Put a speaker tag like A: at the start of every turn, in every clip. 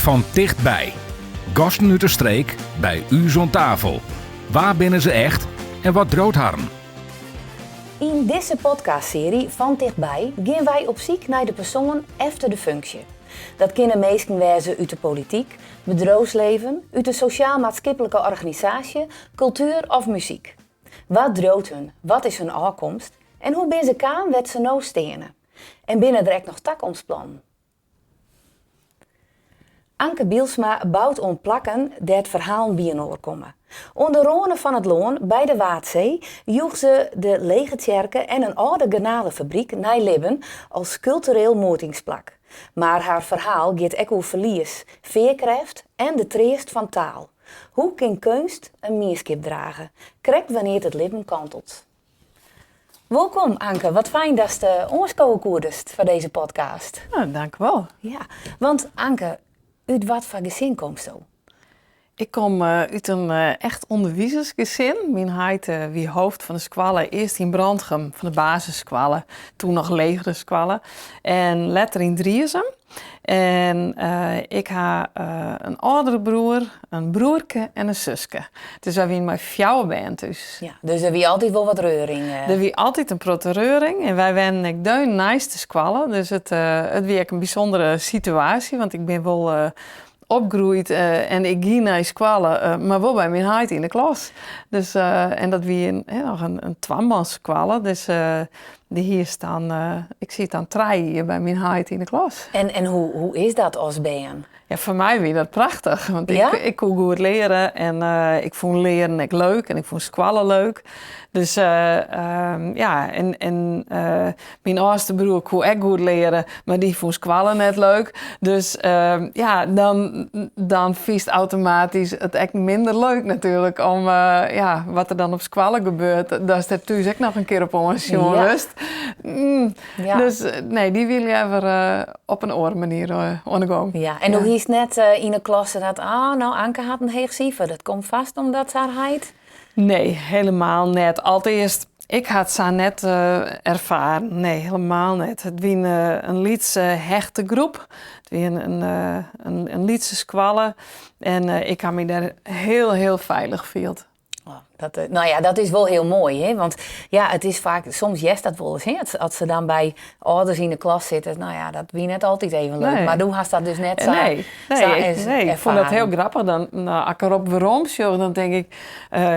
A: Fan tichtby. Gasten út de streek by ús oan tafel. Wa binne se echt en wat driuwt harren?
B: Yn dizze podcastsearje Fan Tichtby gean wy op syk nei de persoan efter de funksje. Dat kinne minsken wêze út de polityk, bedriuwslibben, út de sosjaal-maatskiplike organisaasje, kultuer of muzyk. Wat driuwt hun, wat is hun ôfkomst en hoe binne se kaam wêr't se no steane? En binne der ek noch takomstplannen? Anke Bylsma bout oan plakken dêr't ferhalen byinoar komme. Oan de râne fan it lân, by de Waadsee, joech se de lege tsjerke en in âlde garnalefabryk nij libben as kultureel moetingsplak. Mar har ferhaal giet ek oer ferlies, fearkrêft en de treast fan taal. Hoe kin keunst in mienskip drage, krekt wannear't it libben kantelt? Wolkom Anke, wat fijn datst oanskowe koest foar dizze podcast.
C: Nou, dankjewol.
B: Ja, want Anke, út wat foar gesin komsto?
C: Ik kom út in echt ûnderwizersgesin. Myn heit wie hoofd fan de skoalle, earst yn Brantgum, fan de basisskoalle, toen noch legere skoalle, en letter yn Driezum. En ik ha in âldere broer, in broerke en in suske. Dus wy wiene mei fjouwer bern thús.
B: Ja, dus der wie altyd wol wat reuring.
C: Der wie altyd in protte reuring en wy wennen ek deun neist de skoalle. Dus it wie ek in bysûndere situaasje, want ik bin wol opgroeid en ik gie nei skoalle, mar wol by myn heit yn de klas. Dus, en dat wie noch in twamansskoalle, dus dy hiest dan, ik siet dan trije jier by myn heit yn de klas.
B: En hoe is dat as bern?
C: Ja, foar my wie dat prachtich, want ik koe goed leare en ik fûn learen ek leuk en ik fûn skoalle leuk. Dus ja, en myn âldste broer koe ek goed leare, mar dy fûn skoalle net leuk. Dus ja, dan fynst automatysk it ek minder leuk natuerlik om ja, wat der dan op skoalle gebeurt, datst dêr thús ek noch in kear op oansjoen wurdst. Dus nee, dy wie leaver op in oare manier oan de gong.
B: Ja, en do hiest net yn 'e klasse dat, ah, no, Anke hat in heech sifer, dat komt fêst omdat har heit.
C: Nee, helemaal net. Alteast, ik ha it sa net erfaren. Nee, helemaal net. It wie in lytse hechte groep. It wie in lytse skoalle en ik ha my dêr hiel, hiel feilich field.
B: Oh, dat, no ja, dat is wol hiel moai, hè? Want ja, it is faak, soms hearst dat wolris, hè? As se dan by âlders yn de klas sitte, no ja, dat wie net altyd even leuk.
C: Nee.
B: Mar do hast dat dus net sa
C: Nee, nee,
B: sa
C: nee, ik fûn dat hiel grappich. Dan, no, as ik derop werom sjoch, dan tink ik,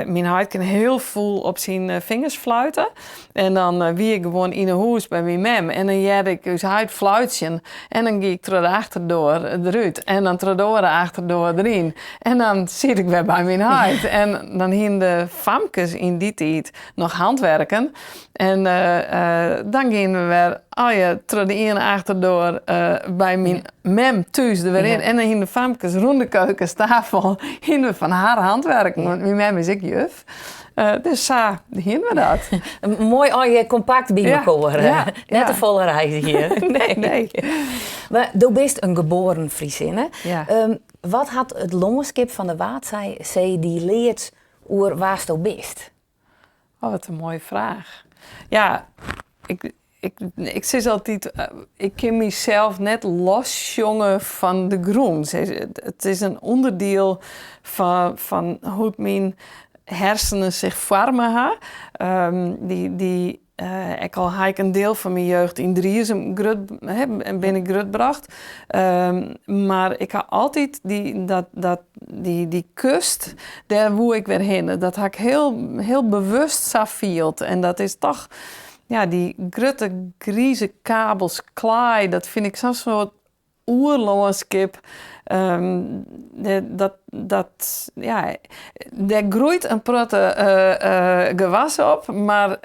C: myn heit kin hiel fûl op syn fingers fluite. En dan wie ik gewoan yn 'e hûs by myn mem en dan hearde ik ús heit fluitsjen. En dan gie ik troch de achterdoar derút en dan troch de oare achterdoar deryn. En dan siet ik wer by myn heit. En dan hiene de famkes yn dy tiid noch hantwurken. En dan giene we wer allegear troch de iene achterdoar by myn mem thús der wer yn. En dan hiene de famkes rûn de keukentafel hiene we fan har hantwurken, want myn mem is ek juf. Dus sa hiene we dat.
B: Moai allegear kompakt by mekoar. Net te folle reizgje.
C: Nee.
B: Mar do bist in geboren Friezinne.
C: Ja.
B: Wat hat it lânskip fan de Waadsee dy leard oer wa'tsto bist?
C: Oh, wat in moaie fraach. Ja, ik sis altyd, ik kin mysels net lossjonge fan de grûn. It is in ûnderdiel fan hoe't myn hersenen sich foarme ha. Dy, ek al ha ik in diel fan myn jeugd yn Driezum grut, hè, bin ik grutbrocht. Mar ik ha altyd dy kust, dêr woe ik wer hinne. Dat ha ik hiel, hiel bewust sa field. En dat is toch, ja, dy grutte grize kabels klaai, dat fyn ik sa'n soart oerlânskip. Dat, ja, dêr groeit in protte gewas op, mar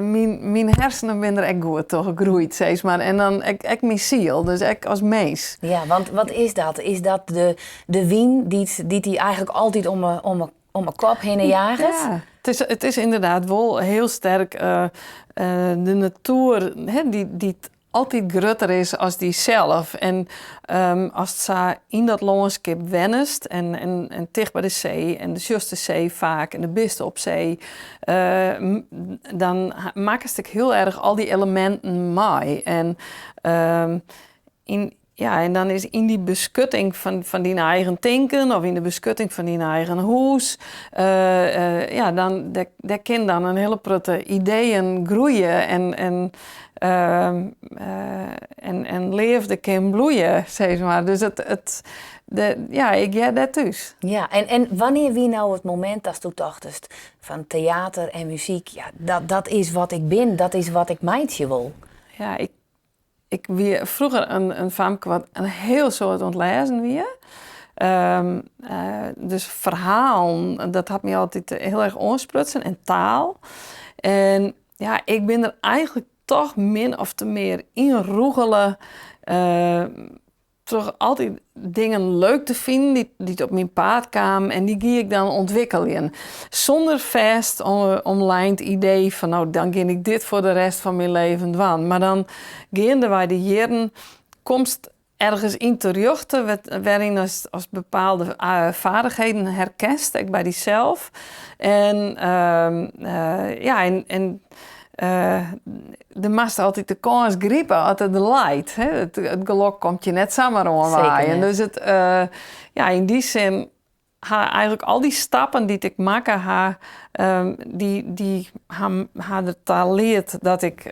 C: myn hersenen binne der ek goed troch groeid, sis mar. En dan ek myn siel, dus ek as mins.
B: Ja, want wat is dat? Is dat de wyn dy't dy eigentlik altyd om 'e kop hinne jaget?
C: Ja, it is ynderdaad wol hiel sterk de natoer, hè, dy't altyd grutter is as dysels. En ast sa yn dat lânskip wennest en ticht by de see en do sjochst de see faak en do bist op see, dan makkest ek hiel erch al dy eleminten mei. En yn. Ja, en dan is yn dy beskutting fan dyn eigen tinken of yn de beskutting fan dyn eigen hûs, ja, dan, dêr kin dan in hiele protte ideeën groeie en leafde kin bloeie, sis mar. Dus it, de, ja, ik hear dêr thús.
B: Ja, en wannear wie no it momint datsto tochtest fan teater en muzyk, ja, dat is wat ik bin, dat is wat ik meitsje wol?
C: Ja, ik wie froeger in famke wat in hiel soad oan it lêzen wie. Dus ferhalen, dat hat my altyd hiel erch oansprutsen en taal. En ja, ik bin der eigentlik toch min of te mear ynrûgele troch altyd dingen leuk te finen dy't op myn paad kamen en dy gie ik dan ûntwikkeljen. Sûnder fêst omlijnd idee fan no, dan gean ik dit foar de rest fan myn leven dwaan. Mar dan geandewei de jierren komst ergens yn terjochte wêryn ast bepaalde vaardigheden herkenst, ek by dysels. En ja, en do moatst altyd de kâns gripe as it der leit. Hè. It gelok komt je net samar oanwaaien. Dus it, ja, yn dy sin ha eigentlik al dy stappen dy't ik makke ha, dy ha derta lied dat ik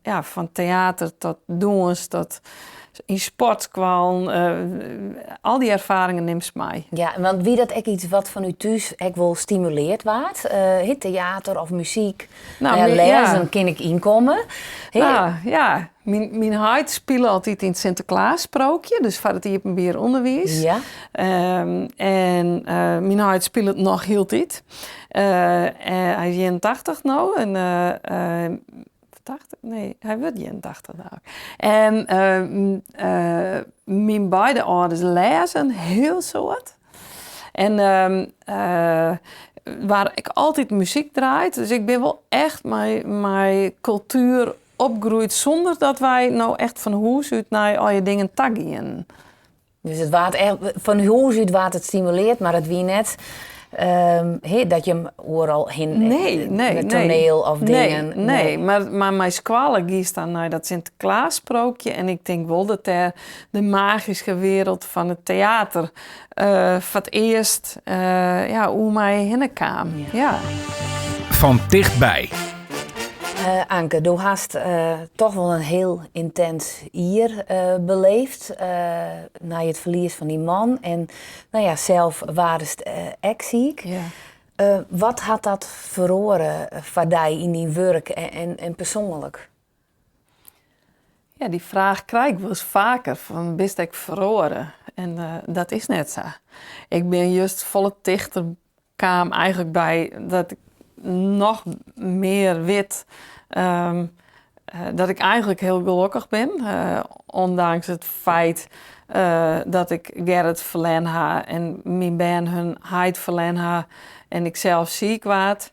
C: ja, fan teater tot dûns tot yn sportskoallen, al dy erfaringen nimst mei.
B: Ja, want wie dat ek yts wat fanút thús ek wol stimuleard waard? Teater of muzyk?
C: Nou,
B: lêzen kin ik ynkomme.
C: Nou, ja. Myn heit spile altyd yn it Sinteklaassprookje, dus foar it iepenbier ûnderwiis.
B: Ja.
C: En myn heit spilet noch hieltyd. Hy is 81 no. En, 80? Nee, hy wurdt 81 no. En myn beide âlders lêze in hiel soad. En waar ek altyd muzyk draait. Dus ik bin wol echt mei kultuer opgroeid sûnder dat wy no echt fan hûs út nei allegear dingen ta gienen.
B: Dus it waard echt, fan hûs út waard it stimuleard, mar it wie net dat je him oeral hin
C: Nee, nee,
B: met toneel of dingen.
C: Nee, nee. Mar mei skoalle giest dan nei dat Sinteklaassprookje en ik tink wol dat dêr de magyske wereld fan it teater foar it earst ja, oer my hinne kaam. Ja.
A: Fan tichtby.
B: Anke, do hast toch wol in hiel yntins jier beleefd nei it ferlies fan dyn man en no ja, sels waardest ek siik.
C: Ja.
B: Wat hat dat feroare foar dy yn dyn wurk en persoanlik?
C: Ja, dy fraach krij ik wolris faker, fan bist ek feroare? En dat is net sa. Ik bin just folle tichter kaam eigentlik by dat ik noch mear wit dat ik eigentlik hiel gelokkich bin. Ondanks it feit dat ik Gerrit ferlern ha en myn bern hun heit ferlern ha en ik sels siik waard.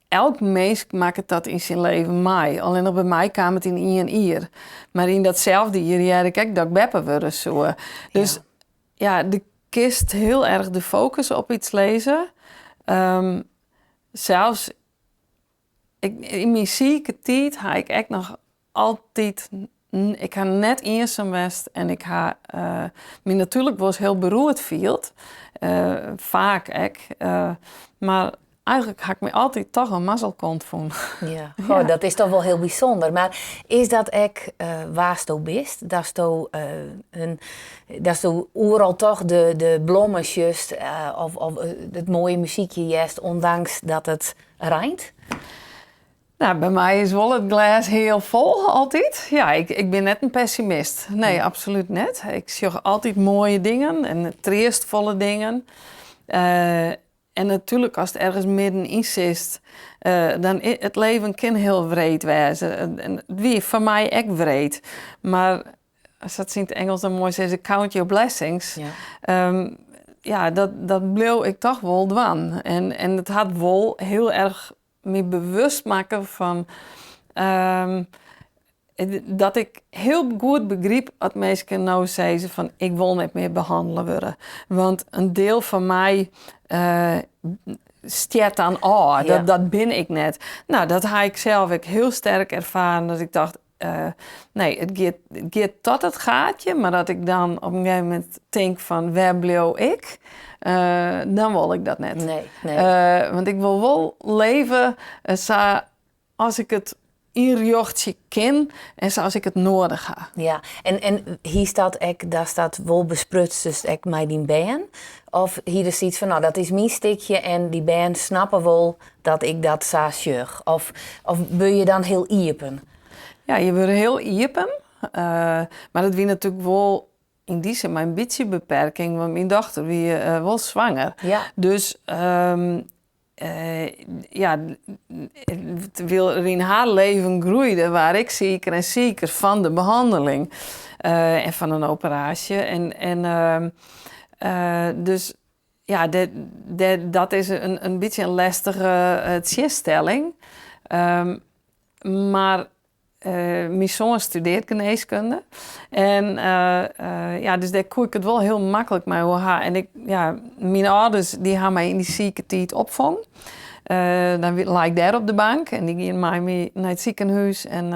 C: Elk minsk makket dat yn syn leven mei. Allinnich by my kaam it yn ien jier. Mar yn datselde jier hearde ik ek dat ik beppe wurde soe. Dus ja, do kinst hiel erch de fokus op yts lizze. Sels ik, yn myn sike tiid ha ik ek noch altyd, ik ha net iensum west en ik ha my natuerlik wolris hiel beroerd field. Faak ek. Mar eigentlik ha ik my altyd toch in mazzelkont fûn.
B: Ja, goh, dat is toch wol hiel bysûnder. Mar is dat ek wa'tsto bist? Datsto in, datsto oeral toch de blommen sjochst of it moaie muzykje hearst, ûndanks dat it reint?
C: Nou, by my is wol it glês heal fol altyd. Ja, ik bin net in pessimist. Nee, absolút net. Ik sjoch altyd moaie dingen en treastfolle dingen. En natuerlik, ast ergens middenyn sitst, dan it leven kin hiel wreed wêze. En it wie foar my ek wreed. Mar sa't se yn it Ingelsk dan moai sizze, count your blessings. Ja, dat bliuw ik toch wol dwaan. En it hat wol hiel erch my bewust makke fan dat ik hiel goed begryp as minsken no sizze fan ik wol net mear behannele wurde. Want in diel fan my stjert dan ôf. Dat bin ik net. Nou, dat ha ik sels ek hiel sterk erfaren. Dat ik tocht, Nee, it giet, it giet tot it gaatje, mar as ik dan op in gegeven momint tink fan wêr bliuw ik, dan wol ik dat net.
B: Nee, nee.
C: Want ik wol wol leve sa as ik it ynrjochtsje kin en sa as ik it noadich ha.
B: Ja, en hiest dat ek, datst dat wol besprutst ek mei dyn bern? Of hiest yts fan, no, dat is myn stikje en dy bern snappe wol dat ik dat sa sjoch? Of bin je dan hiel iepen?
C: Ja, je wurde hiel iepen. Mar dat wie natuerlik wol yn dy sin mei in bytsje beperking, want myn dochter wie wol swanger. Dus ja, wylst er yn har leven groeide, waard ik siker en siker fan de behanneling en fan in operaasje. En dus ja, dat is in bytsje in lestige tsjinstelling. Mar myn soan studearret genêskunde. En ja, dus dêr koe ik it wol hiel maklik mei oer ha. En ik, ja, myn âlders dy ha my yn dy sike tiid opfongen. Dan lei ik dêr op de bank en dy giene mei my nei it sikehûs en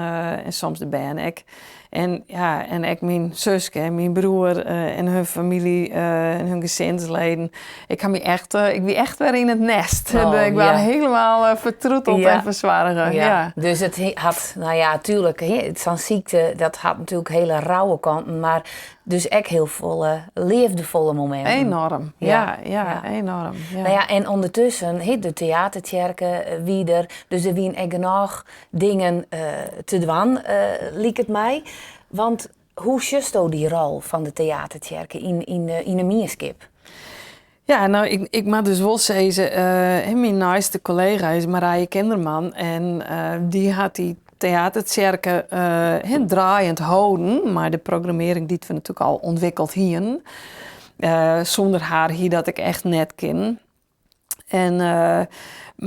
C: soms de bern ek. En ja, en ek myn suske en myn broer en hun famylje en hun gesinsleden. Ik ha my echt, ik wie echt wer yn it nêst.
B: Oh,
C: ik waard hielendal fertroeteld en fersoarge. Ja.
B: Dus it hat, no ja, tuerlik, sa'n sykte, dat hat natuerlik hiele rauwe kanten, mar dus ek hiel folle leafdefolle mominten.
C: Enoarm, ja, enoarm. Ja.
B: No ja, en ûndertusken, de teatertsjerke wie der, dus der wiene ek genôch dingen te dwaan, liket my. Want hoe sjochsto dy rol fan de teatertsjerke yn 'e mienskip?
C: Ja, no, ik moat dus wol sizze, myn neiste kollega is Marije Kinderman en dy hat dy teatertsjerke draaiend holden mei de programmearring dy't we natuerlik al ûntwikkeld hiene. Sûnder har hie dat ek echt net kinnen. En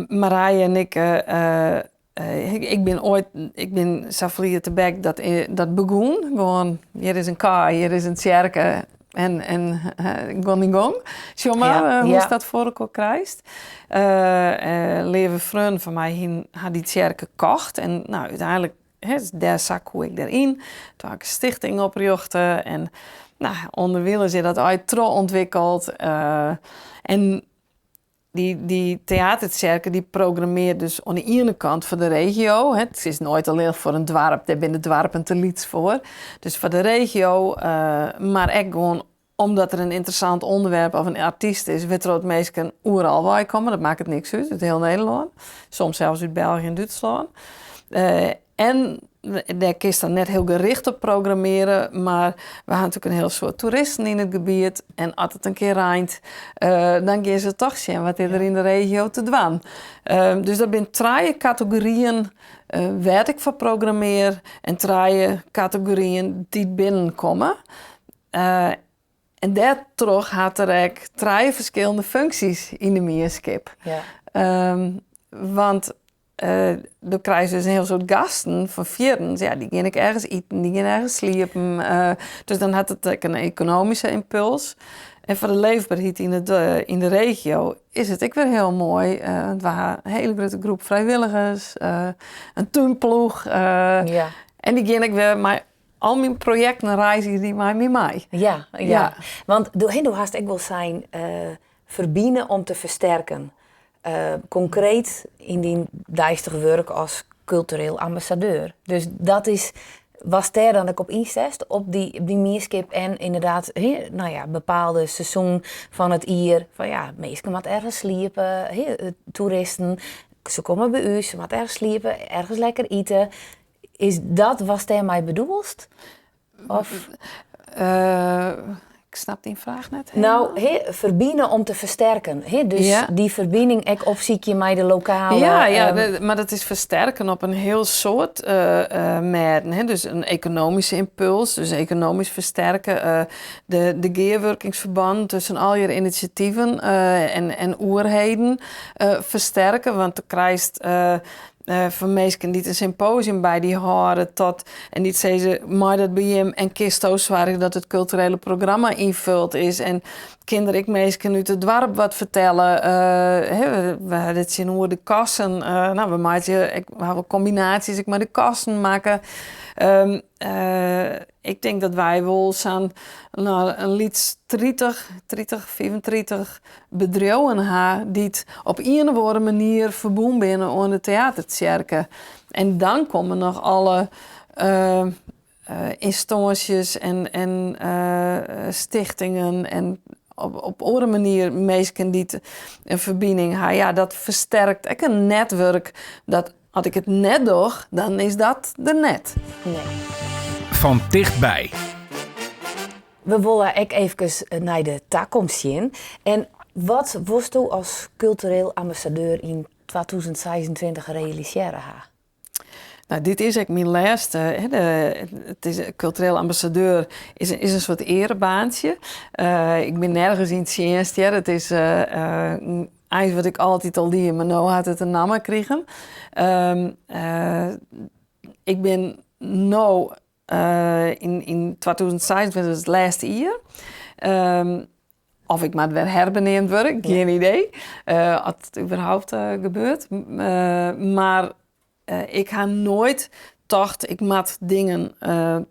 C: Marije en ik, ik bin oait, ik bin safolle jier tebek dat begûn. Gewoan, hjir is in kaai, hjir is in tsjerke en gean dyn gong. Sjoch mar hoe'tst dat foar elkoar krijst. Leave freonen fan my ha dy tsjerke kocht en no, úteinlik, dêr sa koe ik deryn. Toen ha ik in stichting oprjochte en no, ûnderwilens is dat allegear trochûntwikkeld. En dy teatertsjerke dy programmearret dus oan de iene kant foar de regio. It is noait allinnich foar in doarp, dêr binne de doarpen te lyts foar. Dus foar de regio, mar ek gewoan omdat der in ynteressant ûnderwerp of in artyst is, wêrtroch't minsken oeral wei komme. Dat makket niks út, út hiel Nederlân. Soms sels út België en Dútslân. En dêr kinst dan net hiel gericht op programmearje, mar we ha natuerlik in hiel soad toeristen yn it gebiet. En as it in kear reint, dan gean se toch sjen wat is der yn de regio te dwaan. Dus dat binne trije kategoryen wêr't ik foar programmear en trije kategoryen dy't binnenkomme. En dêrtroch hat er ek trije ferskillende funksjes yn de mienskip. Want do krijst dus in hiel soad gasten fan fierrens. Ja, dy gean ek ergens iten, dy gean ergens sliepen. Dus dan hat it ek in ekonomyske ympuls. En foar de leefberheid yn de regio is it ek wer hiel moai. Want we ha in hiele grutte groep frijwilligers, in túnploech. En dy gean ek wer mei al myn projekten reizgje dy mei my mei.
B: Ja. Want do hast ek wol sein, ferbine om te fersterken. Konkreet yn dyn deistich wurk as kultureel ambassadeur. Dus dat is watst dêr dan ek op ynsetst, op dy mienskip en ynderdaad, no ja, bepaalde seizoen fan it jier, fan ja, minsken moatte ergens sliepe, toeristen, se komme by ús, se moatte ergens sliepe, ergens lekker ite. Is dat watst dêrmei bedoelst? Of?
C: Ik snap dyn fraach net
B: No,
C: hielendal.
B: Ferbine om te fersterken. Dus dy ferbining ek opsykje mei de lokale...
C: Ja, mar dat is fersterken op in hiel soad mêden. Dus in ekonomyske ympuls, dus ekonomysk fersterke. De gearwurkingsferbannen tusken al je inisjativen en oerheden fersterke. Want do krijst... Fan minsken dy't in symposium by dy hâlde tot en dy't sizze mei dat by jim en kinsto soargje dat it kulturele programma ynfuld is en kin der ek minsken út it doarp wat fertelle. We ha dit tsjinoer de kassen. No, we meitsje ek, we hawwe kombinaasjes ek mei de kassen makke. Ik tink dat wy wol sa'n no, in lyts 30, 30, 35 bedriuwen ha dy't op ien of oare manier ferbûn binne oan de teatertsjerke. En dan komme noch alle ynstânsjes en stichtingen en op oare manier minsken dy't in ferbining ha. Ja, dat fersterkt ek in netwurk dat as ik it net doch, dan is dat der net.
B: Nee.
A: Fan tichtby.
B: We wolle ek efkes nei de takomst sjen. En wat wolsto as kultureel ambassadeur yn 2026 realisearre ha?
C: No, dit is ek myn lêste. Hè, it is kultureel ambassadeur is in soart earebaantsje. Ik bin nergens yn tsjinst hear. It is eins wat ik altyd al die, mar no hat it in namme krigen. Ik bin no yn 2026 is it lêste jier. Of ik moat wer herbeneamd wurde, gjin idee. As it überhaupt gebeurt. Mar ik ha noait tocht, ik moat dingen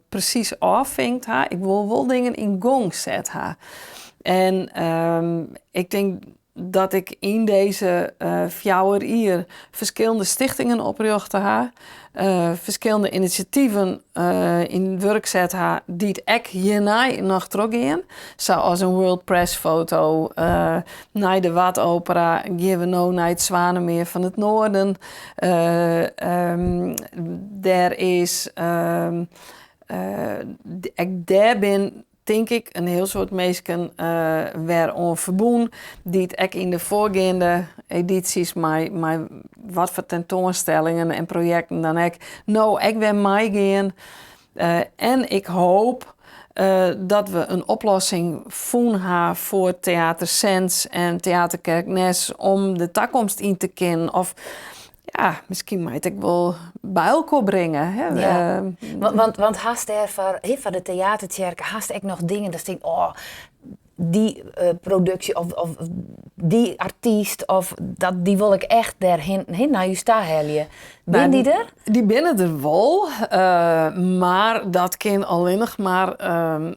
C: presys ôffinkt ha. Ik wol wol dingen yn gong set ha. En ik tink dat ik yn dizze 4 jier ferskillende stichtingen oprjochte ha, ferskillende inisjativen yn wurk set ha dy't ek hjirnei noch trochgean. Sa as in World Press Photo, nei de Waadopera gean we no nei it Zwanenmeer fan it Noarden. Dêr is, ek dêr bin tink ik, in hiel soad minsken wer oan ferbûn, dy't ek yn de foargeande edysjes mei wat foar tentoanstellingen en projekten dan ek, no ek wer meigean. En ik hoop dat we in oplossing fûn ha foar Theater Sens en Theater Kerknes om de takomst yn te kinnen. Of ja, miskien mei it ek wol by elkoar bringe. Hè?
B: Ja. Want hast dêr foar, hè, foar de teatertsjerke, hast ek noch dingen datst tinkst, oh, dy produksje of dy artyst of dat, dy wol ik echt dêrhin, hè, nei ús ta helje. Binne dy der?
C: Dy binne der wol, mar dat kin allinnich mar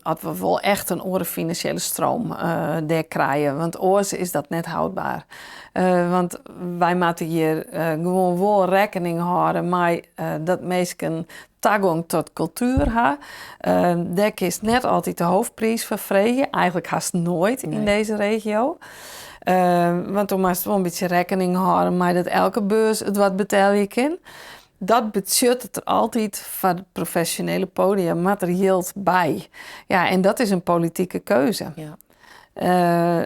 C: as we wol echt in oare finansjele stroom dêr krije, want oars is dat net houdbaar. Want wy moatte hjir gewoan wol rekkening hâlde mei dat minsken tagong tot kultuer ha. Dêr kinst net altyd de hoofdpriis foar freegje, eigentlik hast noait yn dizze regio. Want do moatst wol in bytsje rekkening hâlde mei dat elke beurs it wat betelje kin. Dat betsjut dat der altyd foar it profesjonele podium moat der jild by. Ja, en dat is in politike keuze.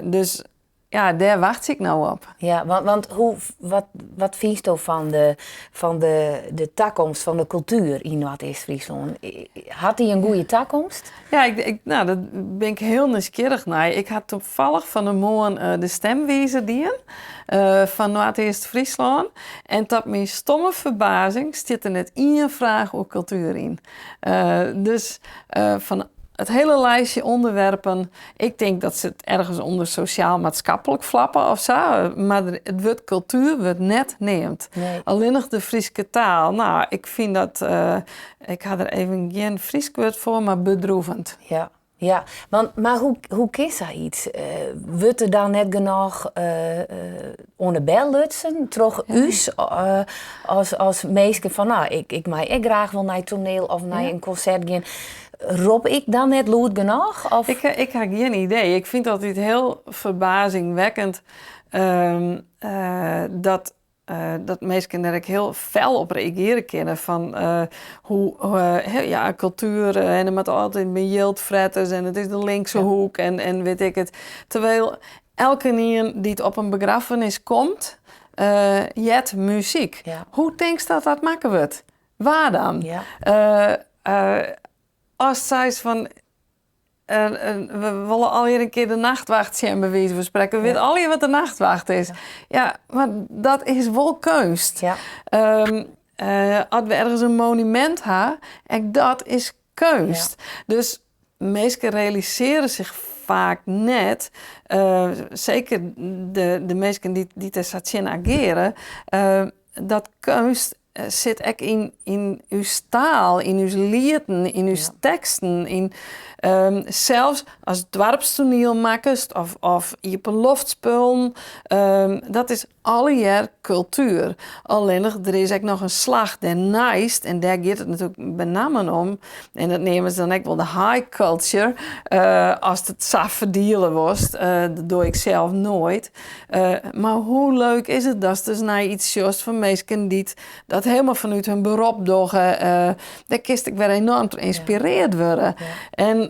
C: Dus ja, dêr wachtsje ik no op.
B: Ja, want hoe, wat fynsto fan de, fan de takomst fan de kultuer yn Noardeast-Fryslân? Hat dy in goede takomst?
C: Ja, no, dêr bin ik hiel nijsgjirrich nei. Ik ha tafallich fan 'e moarn de stemwizer dien fan Noardeast-Fryslân. En tot myn stomme ferbazing stiet der net ien fraach oer kultuer yn. Dus fan it hiele lijstje ûnderwerpen, ik tink dat se it ergens ûnder sosjaal-maatskaplik flappe of sa, mar it wurd kultuer wurdt net neamd.
B: Nee.
C: Allinnich de Fryske taal. No, ik fyn dat, ik ha der even gjin Frysk wurd foar, mar bedroevend.
B: Ja, ja. Want, mar hoe kin sayts? Wurdt der dan net genôch oan de bel lutsen troch ús as minsken fan, no, ik mei ek graach wol nei it toaniel of nei in konsert gean. Rop ik dan net lûd genôch? Of?
C: Ik ha gjin idee. Ik fyn it altyd hiel ferbazingwekkend dat minsken dêr ek hiel fel op reagearje kinne. Fan hoe, ja, kultuer en der moat altyd mear jildfretters en it is de linkse hoek en wit ik it. Terwyl elkenien dy't op in begraffenis komt, heart muzyk. Hoe tinkst dat dat makke wurdt? Wa dan? Ast seist fan. We wolle allegear in kear de nachtwacht sjen, by wize fan sprekken. We witte allegear wat de nachtwacht is. Ja, mar dat is wol keunst. As we ergens in monumint ha, ek dat is keunst. Dus minsken realisearje sich faak net, seker de minsken dy't dêr sa tsjin ageare, dat keunst sit ek yn ús taal, yn ús lieten, yn ús teksten, yn sels ast doarpstoaniel makkest of iepenloftspullen, dat is allegear kultuer. Allinnich der is ek noch in slach dêrneist en dêr giet it natuerlik benammen om en dat neame se dan ek wol de high culture, ast it sa ferdiele wolst, dat doch ik sels noait. Mar hoe leuk is it datst dus nei iets sjochst fan minsken dy't dat helemaal fanút hun berop dogge. Dêr kinst ek wer enoarm troch ynspirearre wurde. En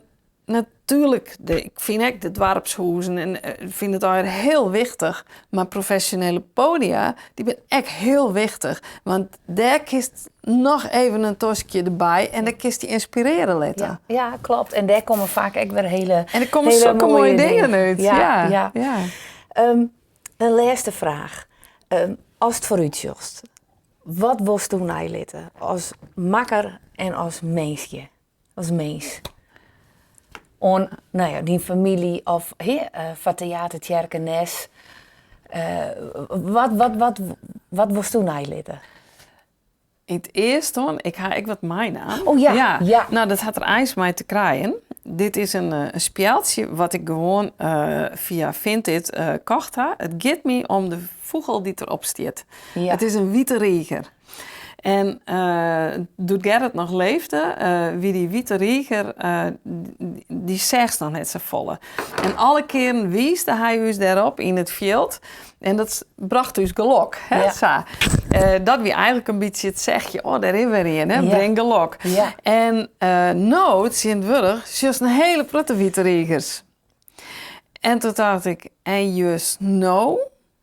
C: natuerlik, ik fyn ek de doarpshûzen en fyn it allegear hiel wichtich, mar profesjonele podia, dy binne ek hiel wichtich. Want dêr kinst noch even in toskje derby en dêr kinst dy ynspirearje litte.
B: Ja, ja, klopt. En dêr komme faak ek wer hiele
C: En der komme
B: hiele
C: sokke
B: moaie
C: moaie dingen
B: dingen
C: út.
B: Ja,
C: Ja,
B: ja.
C: ja.
B: De lêste fraach. Ast foarútsjochst, wat wolsto neilitte as makker en as minskje, as mins? Oan, no ja, dyn famylje of hè, foar Teatertsjerke Nes. Wat, wat, wat, wat wolsto neilitte?
C: Yn it earstoan, ik ha ek wat meinaam.
B: Oh ja,
C: Ja.
B: ja.
C: No, dat hat der eins mei te krijen. Dit is in spjeldsje wat ik gewoan fia Vinted kocht ha. It giet my om de fûgel dy't derop stiet.
B: Ja.
C: It is in wite riger. En doe't Gerrit noch leefde, wie dy wite riger, dy seachst noch net safolle. En alle kearen wiisde hy ús dêrop yn it fjild. En dat brocht ús gelok, hè,
B: Ja.
C: sa. Dat wie eigentlik in bytsje it sechje, oh, dêr is wer ien, hè,
B: Ja.
C: bring gelok.
B: Ja.
C: En no, tsjintwurdich, sjochst in hiele protte wite rigers. En toen tocht ik, en just no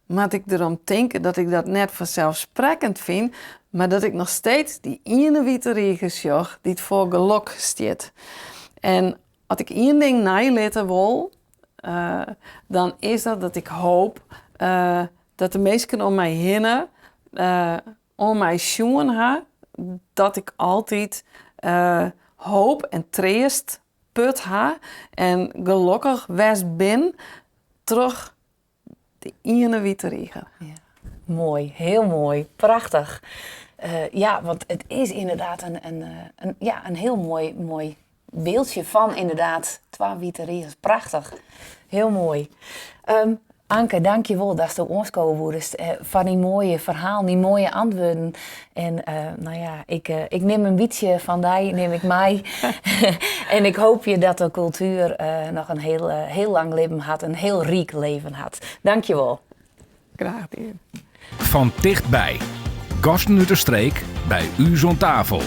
C: moat ik derom tinke dat ik dat net fanselssprekkend fyn, mar dat ik noch steeds dy iene wite riger sjoch dy't foar gelok stiet. En as ik ien ding neilitte wol, dan is dat dat ik hoop dat de minsken om my hinne oan my sjoen ha dat ik altyd hoop en treast put ha en gelokkich west bin troch de iene wite riger.
B: Ja. Moai, hiel moai, prachtich. Ja, want it is ynderdaad in, ja, in hiel moai byldsje fan ynderdaad twa wite rigers. Prachtich, hiel moai. Anke, dankjewol datsto oanskowe woedest foar dyn moaie ferhalen, dyn moaie antwurden. En no ja, ik nim in bytsje fan dy, nim ik mei. En ik hoopje dat de kultuer noch in hiel, hiel lang libben hat, in hiel ryk leven hat. Dankjewol.
C: Graach dien.
A: Fan tichtby. Gasten út de streek by ús oan tafel.